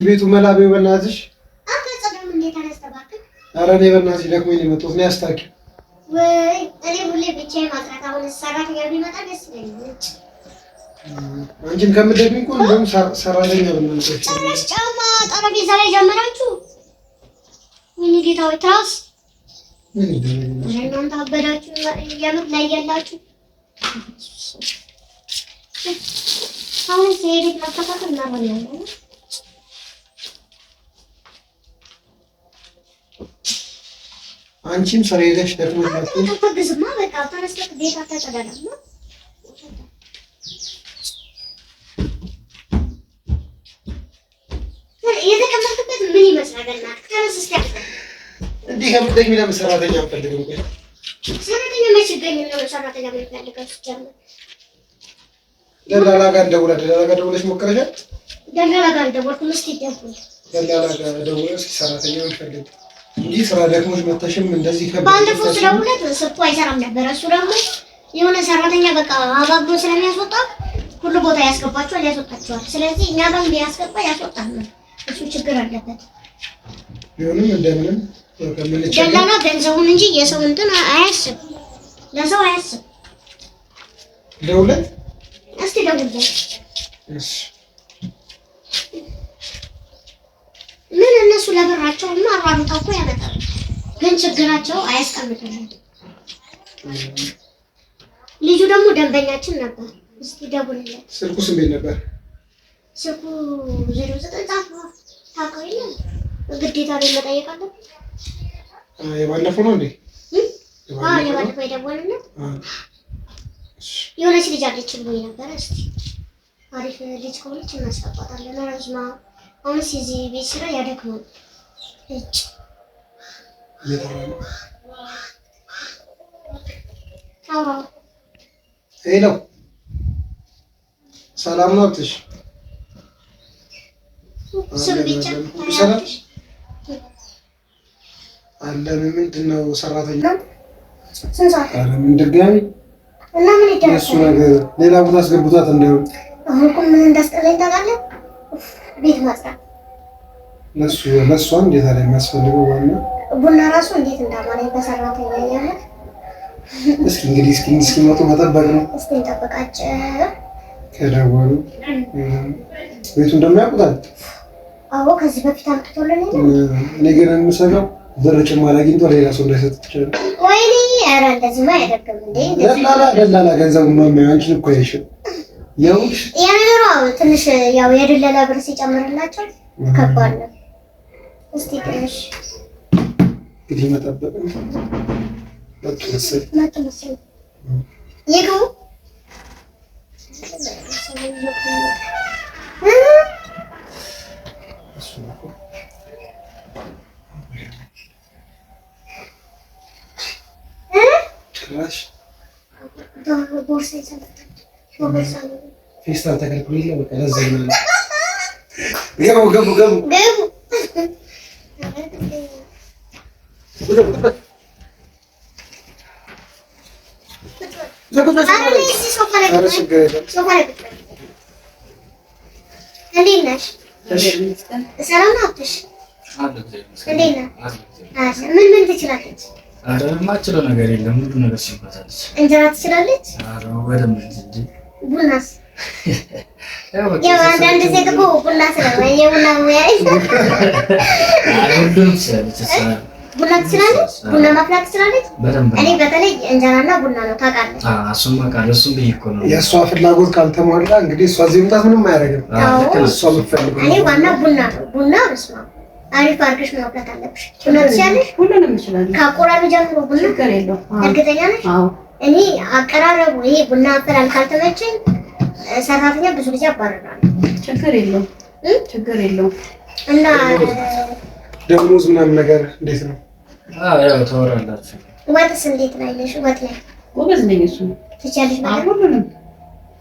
ቤቱ መላቤው በእናትሽ። ኧረ እኔ በእናትሽ ደክሞኝ ነው የመጣሁት። እኔ አስታኪው ወይ እኔ ሁሌ ብቻዬን ማጽዳት። አሁን ሰራተኛ ቢመጣ ደስ ይለኛል። አንቺም ከምትደክሚ እኮ እንደውም ሰራተኛ ብናመጣ። ጭራሽ ጫማ ጠረጴዛ ላይ ጀመራችሁ። ወይኔ ጌታ ሆይ ትራስ ምን ይደረግ? እናንተ አበዳችሁ። የምር ላይ ያላችሁ አሁን የቤት ማስተካከል ምናምን ያለው አንቺም ስራ ሄደሽ ደክሞሽ መጥተሽ አታግዝማ። በቃ ተነስተህ ቤት አታጸዳዳማ። የተቀመጥክበት ምን ይመስላል? በእናትህ ተነስ እስኪ። እንዲህ ከምትደክሚ ለምን ሰራተኛ አንፈልግም? ቆይ ሰራተኛ መች ይገኝ ነው? ሰራተኛ የምንፈልገው ሲጀምር ደላላ ጋር ደውላ ደላላ ጋር ደውለሽ ሞክረሻል? ደላላ ጋር አልደወልኩም። እስኪ ደውል። ደላላ ጋር ደውለሽ እስኪ ሰራተኛ እንፈልግ እንጂ ስራ ደክሞሽ መተሽም እንደዚህ ከበደ። ባለፈው ስደውልለት ስልኩ አይሰራም ነበር። እሱ ደግሞ የሆነ ሰራተኛ በቃ አባብሎ ስለሚያስወጣ ሁሉ ቦታ ያስገባቸዋል፣ ያስወጣቸዋል። ስለዚህ እኛ ጋር ቢያስገባ ያስወጣል። እሱ ችግር አለበት። ቢሆንም እንደምንም ከምንቸገር ደላላ ገንዘቡን እንጂ የሰው እንትን አያስብ፣ ለሰው አያስብ። ደውለት እስቲ ደውልለት። እሺ ምን እነሱ ለብራቸውማ አሯሩጠው እኮ ያመጣሉ፣ ግን ችግራቸው አያስቀምጡልን። ልጁ ደግሞ ደንበኛችን ነበር። እስቲ ደውልለት። ስልኩስ እንዴት ነበር? ስልኩ 09 ጻፍ ታውቀው የለ ግዴታ ላይ መጠየቅ አለብን። የባለፈው ነው እንዴ? አዎ የባለፈው የደወልነት የሆነች ልጅ አለች ብሎኝ ነበረ። እስቲ አሪፍ ልጅ ከሆነች እናስገባታለን። ረዝማ አሁንስ የዚህ ቤት ስራ ያደክማል። እጭ እየጠራ ነው። አውራ Hello፣ ሰላም ነው አብትሽ? ስም ብቻ ሁሉ ሰላም አለን። ምንድን ነው ሰራተኛ? ስንት ሰዓት ኧረ ምን ድጋሚ እና ምን ይደረጋል? የእሱ ነገር ሌላ ቦታ አስገብቷት እንዳይሆን። አሁን እኮ ምን እንዳስጠላኝ ታውቃለህ? ቤት ማጽዳት ለሱ ለእሷ እንዴት አለ የሚያስፈልገው ዋና ቡና ራሱ እንዴት እንዳማረኝ በሰራተኛ ያህል። እስኪ እንግዲህ እስኪ እስኪመጡ መጠበቅ ነው። እስቲ እንጠብቃቸው። ከደወሉ ቤቱ እንደሚያውቁታል። አዎ ከዚህ በፊት አምጥቶልን የለ እኔ ግን የምሰጋው ብር ጭማሪ አግኝቶ ሌላ ሰው እንዳይሰጥ ይችላል። ወይኔ ኧረ እንደዚህማ አያደርግም እንዴ! እንደዚህ ደላላ ደላላ ገንዘቡን ነው የሚያየው። አንቺን እኮ አይሽም። የውሽ የነገሩ አዎ ትንሽ ያው የድለላ ብር ሲጨምርላቸው ከባድ ነው። እስቲ ትንሽ እንግዲህ መጠበቅ ነው። መጡ መሰለኝ። መጡ መሰለኝ ይግቡ። እሱ ነው እኮ። ጭራሽ ቦርሳ ይዘን በቦርሳ ነው። ፌስታል ተከልክሎ የለ በቃ ለዛ ይሆናል። ገቡ ገቡ ገቡ ገቡ። ኧረ ችግር የለም። ሶፋ ላይ ቁጭ በል። እንዴት ነሽ? ሰላም ነው አብትሽ? እንዴት ነህ? ምን ምን ትችላለች? ኧረ የማችለው ነገር የለም። ሁሉ ነገር ትችልበታለች። እንጀራ ትችላለች? ኧረ በደንብ እንጂ። ቡናስ? ያው በቃ ያው አንዳንድ ሴት እኮ ቡና ስለማይ የቡና ሙያ ኧረ ሁሉንም ትችላለች። እሷ ቡና ትችላለች? ቡና ማፍላት ትችላለች? በደንብ እኔ በተለይ እንጀራና ቡና ነው ታውቃለህ። እሱማ ቃል እሱም ብዬሽ እኮ ነው። የእሷ ፍላጎት ካልተሟላ እንግዲህ እሷ እዚህ መምጣት ምንም አያደርግም። አዎ፣ ልክ ነህ። እሷ የምትፈልገው እኔ ዋና ቡና ነው። ቡና በስመ አብ አሪፍ አድርገሽ ማፍላት አለብሽ። ቡና ትችላለሽ? ሁሉንም እችላለሁ። ከአቆራሩ ጀምሮ ቡና ችግር የለውም። አዎ። እርግጠኛ ነሽ? አዎ። እኔ አቀራረቡ ይሄ ቡና አፈላል ካልተመቸኝ ሰራተኛ ብዙ ጊዜ አባርራለሁ። ችግር የለውም። ችግር የለውም። እና ደሞዝ ምናምን ነገር እንዴት ነው? አዎ፣ ያው ታወራላችሁ። ወጥስ እንዴት ነው ያለሽ? ወጥ ላይ ጎበዝ ነኝ። እሱ ትችያለሽ? አዎ፣ በደንብ? ሁሉንም።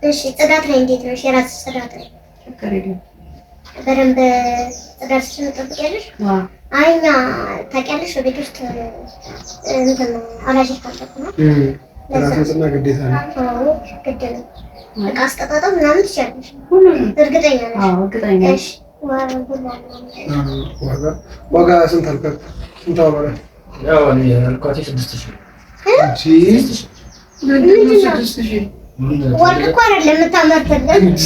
እሺ፣ ጽዳት ላይ እንዴት ነሽ? የራስሽ ጽዳት ላይ ችግር የለውም። በደንብ ጽዳትሽን ትጠብቂያለሽ? አዎ። አይ እኛ ታውቂያለሽ፣ ቤት ውስጥ እንትን አላጅ ካልጠቁ ነው። ራስ ንጽህና ግዴታ ነው። አዎ ግድ ነው። በቃ አስቀጣጠም ምናምን ትችያለሽ? ሁሉንም። እርግጠኛ ነሽ? አዎ፣ እርግጠኛ ነኝ። እሺ፣ ቡና ምናምን። ዋጋ ስንት አልካት? ስንት አወራህ? ያው እኔ ያልኳት 6,000 ነው። እንጂ 6,000። ምንድን ነው 6,000? ምን ወርቅ እኮ አይደለም የምታመርትልን። እንጂ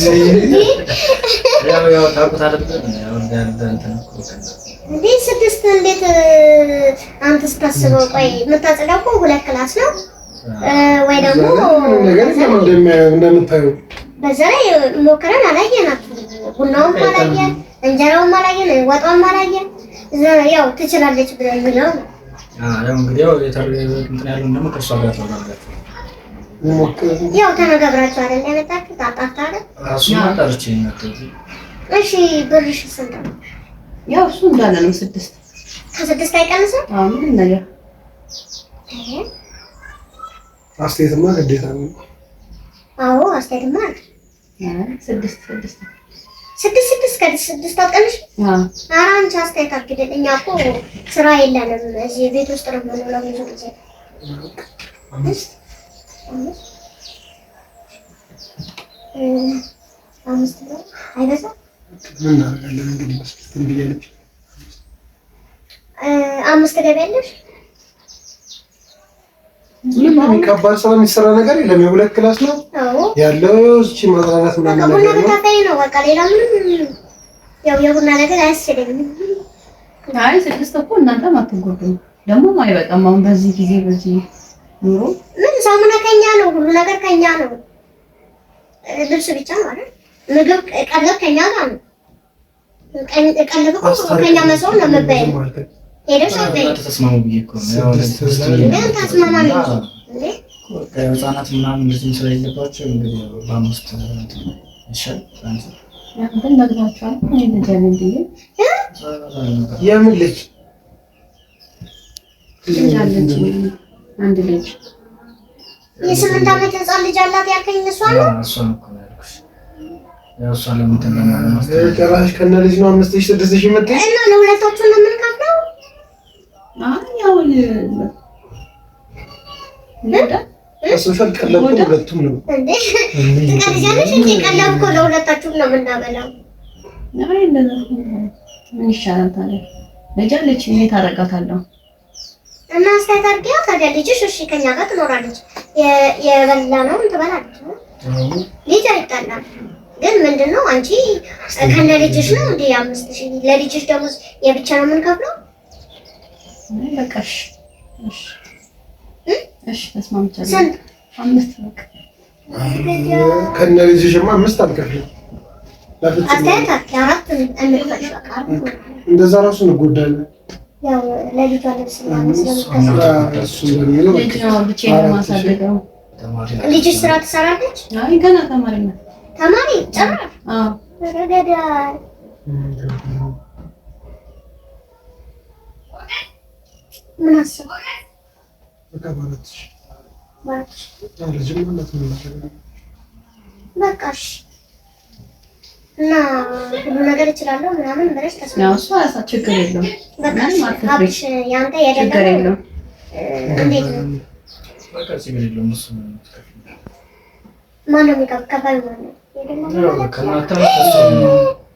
ያው ታውቁት አይደለ? ያው እንደ እንትን እኮ እንዴ ስድስት እንዴት አንተ ስታስበው? ቆይ የምታጸዳው እኮ ሁለት class ነው ወይ ደግሞ ምንም ነገር የለም እንደምታዩ። በዛ ላይ ሞክረን አላየናት። ቡናውም አላየን፣ እንጀራውም አላየን፣ ወጧም አላየን። ያው ትችላለች ብለን የሚለው ነው። ያው እንግዲህ ያው እንትን ያለውን ደግሞ ከእሷ ጋር ታወራላችሁ። ሞክር። ያው ተነጋግራችሁ አይደል ያመጣችሁት? አጣርታ አይደል? እሱማ ጠርቼ ነው የመጣሁት። እሺ ብርሽ ስንት ነው? ያው እሱ እንዳለ ነው 6። ከስድስት አይቀንስም? አዎ ምንም ነገር አስተያየትማ ግዴታ ነው። አዎ አስተያየትማ አለ። አይ 6 6። 6 6 ከስድስት አትቀንሽ? አዎ። ኧረ አንቺ አስተያየት አድርጊልን። እኛ እኮ ስራ የለንም እዚህ ቤት ውስጥ ነው የምንውለው ብዙ ጊዜ። 5። 5 ነው አይበዛም? ምን እናደርጋለን እንግዲህ በስድስት ብያለች። 5 ትገቢያለሽ? ምንም የሚከባድ ስራ የሚሰራ ነገር የለም። የሁለት class ነው አዎ ያለው። እቺ ማጽናናት በቃ ምናምን ቡና ነገር ነው። ብታፈይ ነው በቃ ሌላ ምንም ያው የቡና ነገር አያስችለኝም። አይ 6 እኮ እናንተም አትጎዱም ደግሞ አይበቃም። አሁን በዚህ ጊዜ በዚህ ኑሮ ምን ሳሙና ከኛ ነው፣ ሁሉ ነገር ከኛ ነው። ልብስ ብቻ ነው አይደል? ምግብ ቀለብ ከኛ ጋር ነው። ቀለብ እኮ ከኛ መሰው ነው የምበይው። ሄደሽ አትበይም። ተስማሙ ብዬ እኮ ነው። ያው 6 ግን ተስማማን እንጂ እንዴ በቃ ህጻናት ምናምን እንደዚህም ስለሌለባቸው እንግዲህ በ5 ይሻል። ግን ነግሯቸዋል። እኔ ልጅ አለኝ ብዬ የምን ልጅ? ልጅ አለች አንድ ልጅ። የ8 ዓመት ህጻን ልጅ አላት ያልከኝ እሷ ነው? እሷን እኮ ነው ያልኩሽ። ያው እሷ ለምንድን ነው ለማስተማር ጭራሽ ከነ ልጅ ነው 5,000 6,000 የምትይኝ? እና ለሁለታችሁ ነው የምንከፍለው? አይ ያው አስበሻል? ቀለብ እኮ ሁለቱም ነው። እንዴ ትቀልጃለሽ እንዴ? ቀለብ እኮ ለሁለታችሁም ነው የምናበላው። አይ እንደዛ ምን ይሻላል ታዲያ? ልጅ አለች እኔ ታረጋታለሁ። እና አስተያየት አድርጊያ ታዲያ ልጅሽ እሺ ከኛ ጋር ትኖራለች፣ የበላነውን ትበላለች። ልጅ አይጣላም። ግን ምንድነው አንቺ ከነ ልጅሽ ነው እንዴ 5,000 ለልጅሽ ደግሞ የብቻ ነው የምንከፍለው? አይ በቃ እሺ እሺ እሺ ተስማምቻለሁ። ስንት? 5 በቃ ከነ ልጅሽማ 5 አልከፍልም። አስተያየት አድርጊ 4 እንክፈልሽ በቃ። እንደዛ ራሱ እንጎዳለን። ያው ለልጇ ልብስ ምናምን ስለምትገዛ እሱ እንደሚለው ልጅ ነው ብቻዬን ነው የማሳድገው። ልጅሽ ስራ ትሰራለች? አይ ገና ተማሪ ናት። ተማሪ ጭራሽ? አዎ። ረገዳ ምን አሰብክ? በቃ በ4,000። በ4,000 ልጅም አላት ምን እናደርጋለን? በቃ እሺ። እና ሁሉ ነገር እችላለሁ ምናምን ብለሽ ተስማሚ። ያው እሷ ራሷ ችግር የለውም። በቃ ምንም አትፍሪ። አብሽ ያንተ ችግር የደለለው የለውም። እንዴት ነው? በቃ ችግር የለውም። እሱ ነው የምትከፍለው። ማነው የሚከፍለው? ከፋዩ ማነው? የደለለው ያው ማለት ነው። ከእናንተም ከእሷም ነው።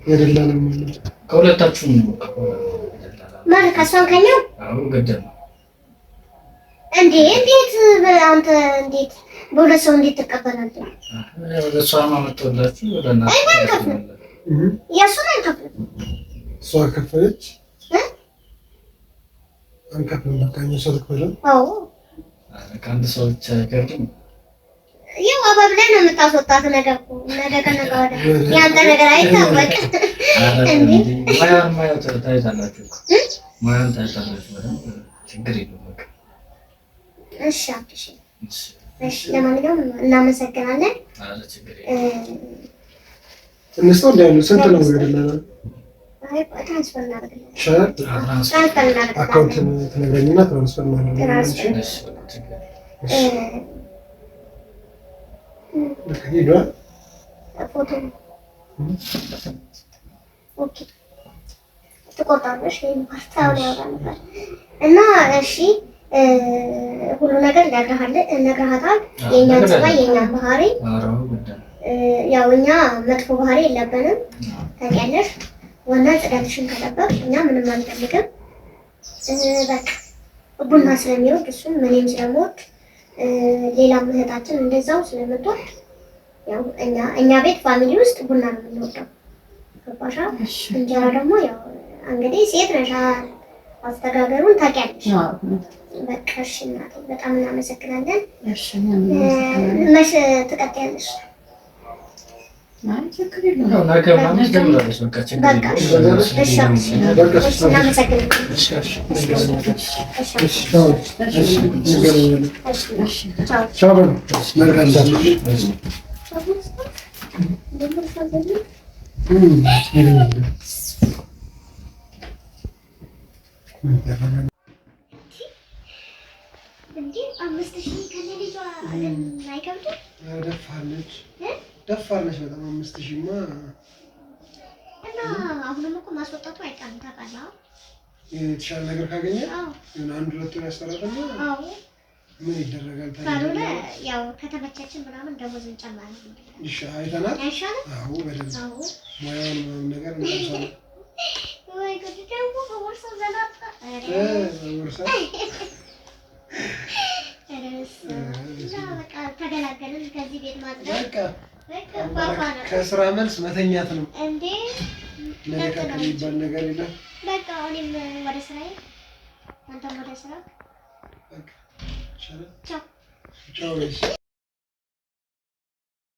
የደላንም አለ። ከሁለታችሁም ነው። ማን ከእሷም ከኛው? አዎ ግድ ነው። እንዴ እንዴት አንተ እንዴት በሁለት ሰው እንዴት ትቀበላለህ? ያው ለእሷም አመጣሁላችሁ ለእናንተ አንከፍልም። የእሱን አንከፍልም። እሷ ከፈለች አንከፍልም። በቃ እኛ እሷ ትክፈለን። አዎ ከአንድ ሰው ብቻ አይከብድም። ያው አባብለህ ነው የምታስወጣት። ነገ እኮ ነገ ከነገ ወዲያ ያንተ ነገር አይታወቅም። እንዴ ሙያን ሙያው ታይታላችሁ እኮ ሙያን ታይታላችሁ በደንብ ችግር የለውም። በቃ እሺ አብሽ፣ እሺ ለማንኛውም እናመሰግናለን። ኧረ ችግር የለውም። እንስጠው እንደ ያለው ስንት ነው የደላላ? አይ transfer እናደርግለን። ይሻላል። transfer እናደርግለን። account ትነግረኝና transfer እናደርጋለን። እሺ በቃ ችግር የለውም። እሺ ሄዷል። ፎቶ okay፣ ትቆርጣለሽ። ይሄን part አሁን ያወራ ነበር እና እሺ ሁሉ ነገር ነግረሃታል። የእኛን ጸባይ፣ የእኛን ባህሪ፣ ኧረ ግድ ነው። ያው እኛ መጥፎ ባህሪ የለብንም ታውቂያለሽ። ዋና ጽዳትሽን ከጠበቅሽ እኛ ምንም አንፈልግም። በቃ ቡና ስለሚወድ እሱም እኔም ስለምወድ ሌላም እህታችን እንደዛው ስለምትወድ ያው እኛ ቤት family ውስጥ ቡና ነው የምንወደው። ገባሻ? እንጀራ ደግሞ ያው እንግዲህ ሴት ነሽ አስተጋገሩን ታውቂያለሽ። በቃ እሺ እናቴ በጣም እናመሰግናለን። መቼ ትቀጥያለሽ? 5,000 ከነ ልጇ አይከብድም? ደፋለች ደፋለች በጣም 5,000ማ እና አሁንም እኮ ማስወጣቱ አይቀርም ታውቃለህ። የተሻለ ነገር ካገኘ የሆነ አንድ ሁለት ወር ያሰራትና ምን ይደረጋል? ካልሆነ ያው ከተመቻችን ምናምን ደሞዝ እንጨምራለን። እሺ አይተናል። አዎ በደንብ ሙያውን ምናምን ነገር እንጨምራለን። ወይ ጉድ! ደግሞ በቦርሳ ዘናጣ በቦርሳ በቃ ተገላገልን። ከዚህ ቤት ማጽዳት ከስራ መልስ መተኛት ነው እንዴ? መደካከም የሚባል ነገር የለም። በቃ እኔም ወደ ስራዬ፣ አንተም ወደ ስራ። ቻው ቻው።